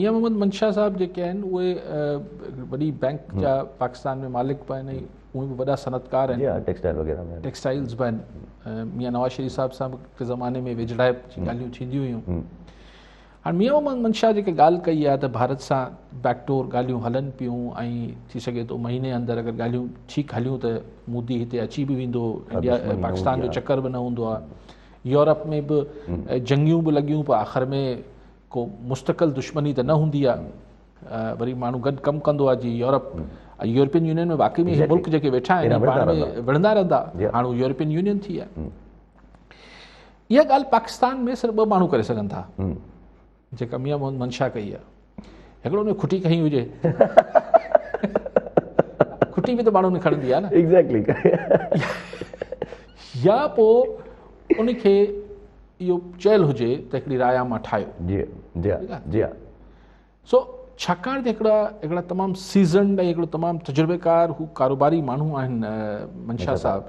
ميان محمد منشا صاحب جيڪي آهن اهي وڏي بئنڪ جا پاڪستان ۾ مالڪ به آهن ۽ اهي به وڏا صنعتڪار آهن جي ها ٽيڪسٽائل وغيره ۾ ٽيڪسٽائلز به آهن ميان نواز شريف صاحب سان به هڪ زماني ۾ ويجهڙائپ جي ڳالهيون ٿينديون هيون هاڻي ميان محمد منشا جيڪا ڳالهه ڪئي آهي ته ڀارت سان بيڪ ڊور ڳالهيون هلن پيون ۽ ٿي سگهي ٿو مهيني اندر اگر ڳالهيون ٺيڪ هليون ته مودي هتي اچي به ويندو انڊيا پاڪستان جو چڪر به نه هوندو آهي يورپ ۾ به جنگيون به لڳيون پر آخر ۾ ڪو مستقل دشمني ته نه هوندي آ وري ماڻهو گڏ ڪم ڪندو آ جي يورپ ۽ يورپين يونين ۾ واقعي ۾ ملڪ جيڪي ويٺا آهن پاڻ ۾ وڙهندا رهندا هاڻ هو يورپين يونين ٿي آ اها ڳالهه پاڪستان ۾ صرف ٻه ماڻهو ڪري سگهن ٿا جيڪا ميان محمد منشا ڪئي آ هڪڙو ان کٽي کنئي هجي کٽي به ته ماڻهو نه کڻندي آ نه ايگزيڪٽلي يا پوء ان کي اهو چيل هجي ته هڪڙي راء عامه ٺاهيو. جي جي جي ها. سو ڇاڪاڻ ته هڪڙا هڪڙا تمام سيزنڊ ۽ هڪڙو تمام تجربيڪار هو ڪاروباري ماڻهو آهن منشا صاحب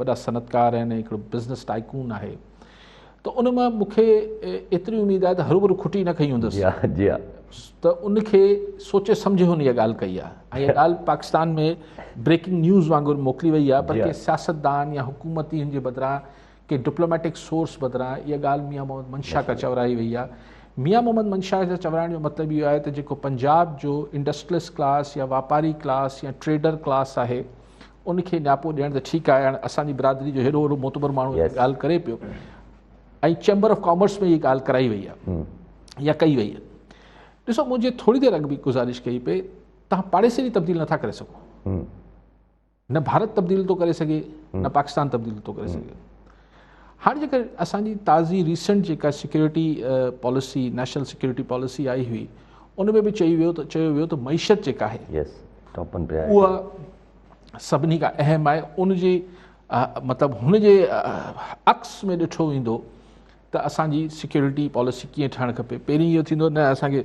وڏا صنعتڪار آهن هڪڙو بزنس ٽائيڪون آهي ته ان مان مون کي ايتري اميد آهي ته هروڀرو کٽي نه کنئي هوندس جي ها جي ها ته ان کي سوچي سمجهي هن اها ڳالهه ڪئي آهي ۽ اها ڳالهه پاڪستان ۾ بريڪنگ نيوز وانگر موڪلي وئي آهي پر ڪي سياستدان يا حڪومتي هن جي بدران ڪنهن ڊپلوميٽڪ سورس بدران اها ڳالهه ميان محمد منشا کان چورائي وئي آهي. ميان محمد منشا جا چورائڻ جو مطلب اهو آهي ته جيڪو پنجاب جو انڊسٽريلسٽ ڪلاس يا واپاري ڪلاس يا ٽريڊر ڪلاس آهي ان کي نياپو ڏيڻ ته ٺيڪ آهي هاڻي اسان جي برادري جو هيڏو وڏو معتبر ماڻهو ڳالهه ڪري پيو ۽ چيمبر آف ڪامرس ۾ هي ڳالهه ڪرائي وئي آهي يا ڪئي وئي آهي. ڏسو منهنجي ٿوري دير اڳ به گذارش ڪئي پئي تهان پاڙيسري تبديل نٿا ڪري سگهو. نه ڀارت تبديل ٿو ڪري سگهي نه پاڪستان تبديل ٿو ڪري سگهي هاڻي جيڪا اسان جي تازي ريسنٽ جيڪا security policy national security policy آئي هئي ان ۾ به چئي ويو ته چيو ويو ته معيشت جيڪا آهي اها سڀني کان اهم آهي ان جي مطلب هن جي عڪس ۾ ڏٺو ويندو ته اسان جي سيڪيورٽي پاليسي ڪيئن ٺهڻ کپي پهرين اهو ٿيندو نه اسان کي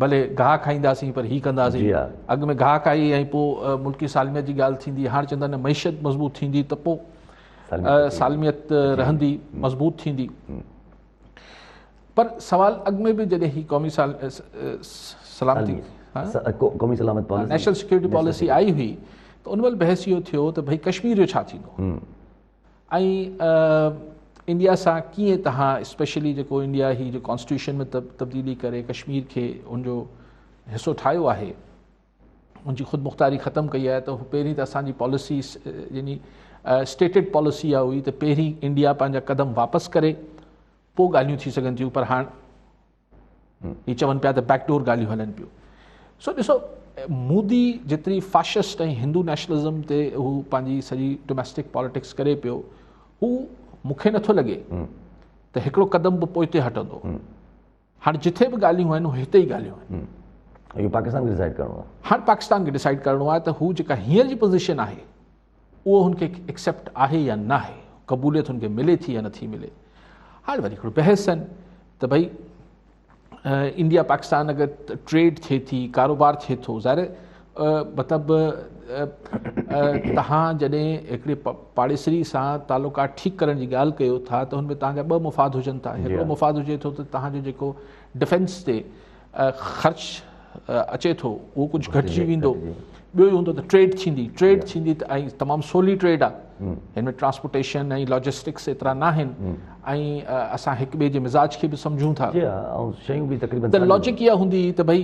ڀلي گاهه کائينداسين پر هي ڪنداسين اڳ ۾ گاهه کائي ۽ پوء ملڪي سالميت جي ڳالهه ٿيندي هاڻ چوندا نه معيشت مضبوط ٿيندي ته پوء سالميت رهندي مضبوط ٿيندي پر سوال اڳ ۾ به جڏهن هي قومي سلامتي قومي سلامت پاليسي نيشنل سيڪيورٽي پاليسي آئي هئي ته ان مهل بحث اهو ٿيو ته ڀئي ڪشمير جو ڇا ٿيندو ۽ انڊيا سان ڪيئن تهان اسپيشلي جيڪو انڊيا هي جو ڪانسٽيٽيوشن ۾ تبديلي ڪري ڪشمير کي ان جو حصو ٺاهيو آهي ان جي خود مختاري ختم ڪئي آهي ته پهرين ته اسان جي پاليسي يعني اسٽيٽيڊ پاليسي اها هئي ته پهرين انڊيا پنهنجا قدم واپس ڪري پوء ڳالهيون ٿي سگهن ٿيون پر هاڻ هي چون پيا ته بيڪ ڊور ڳالهيون هلن پيون سو ڏسو مودي جيتري فاشسٽ ۽ هندو نيشنلزم تي هو پنهنجي سڄي ڊوميسٽڪ پاليٽڪس ڪري پيو هو مونکي نٿو لڳي ته هڪڙو قدم به پوئتي هٽندو هاڻي جٿي به ڳالهيون آهن هتي ئي ڳالهيون آهن اهو پاڪستان کي ڊسائيڊ ڪرڻو آهي هاڻي پاڪستان کي ڊسائيڊ ڪرڻو آهي ته هو جيڪا هينئر جي پوزيشن آهي اهو هن کي ايڪسيپٽ آهي يا نه آهي قبوليت هن کي ملي ٿي يا نٿي ملي هاڻي وري هڪڙو بحث آهن ته ڀئي انڊيا پاڪستان اگر ٽريڊ ٿئي ٿي ڪاروبار ٿئي ٿو ظاهر مطلب تهان جڏهن هڪڙي پاڙيسري سان تعلقات ٺيڪ ڪرڻ جي ڳالهه ڪيو ٿا ته هن ۾ تهان جا ٻه مفاد هجن ٿا هڪڙو مفاد هجي ٿو ته تهان جو جيڪو ڊفينس تي خرچ اچي ٿو اهو ڪجهه گهٽجي ويندو ٻيو اهو هوندو ته ٽريڊ ٿيندي ٽريڊ ٿيندي ته ۽ تمام سولي ٽريڊ آهي هن ۾ ٽرانسپورٽيشن ۽ لاجسٽڪس ايترا نه آهن ۽ اسان هڪ ٻئي جي مزاج کي به سمجهون ٿا ته لاجڪ اها هوندي ته ڀئي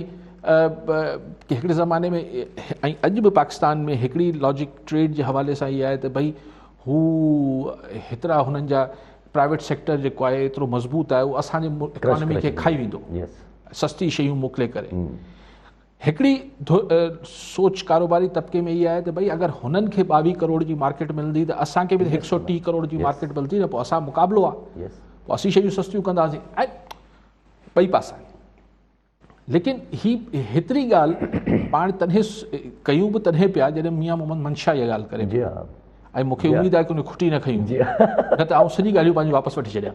هڪڙي زماني ۾ ۽ اڄ به پاڪستان ۾ هڪڙي لاجڪ ٽريڊ جي حوالي سان اها آهي ته ڀئي هو هيترا هنن جا پرائيويٽ سيڪٽر جيڪو آهي ايترو مضبوط آهي اهو اسان جي اڪانومي کي کائي ويندو سستي شيون موڪلي ڪري هڪڙي سوچ ڪاروباري طبقي ۾ اها آهي ته ڀئي اگر هنن کي 22 ڪروڙ جي مارڪيٽ ملندي ته اسان کي به 130 ڪروڙ جي مارڪيٽ ملندي نه پوء اسان مقابلو آهي پوء اسين شيون سستيون ڪنداسين ۽ ٻئي پاسا ليڪن هي هيتري ڳالهه پاڻ تڏهن ڪيون به تڏهن پيا جڏهن ميان محمد منشا اها ڳالهه ڪري جي ها ۽ مون کي اميد آهي ته ان کٽي نه کنيون نه ته آئون سڄي ڳالهيون پنهنجون واپس وٺي ڇڏيان.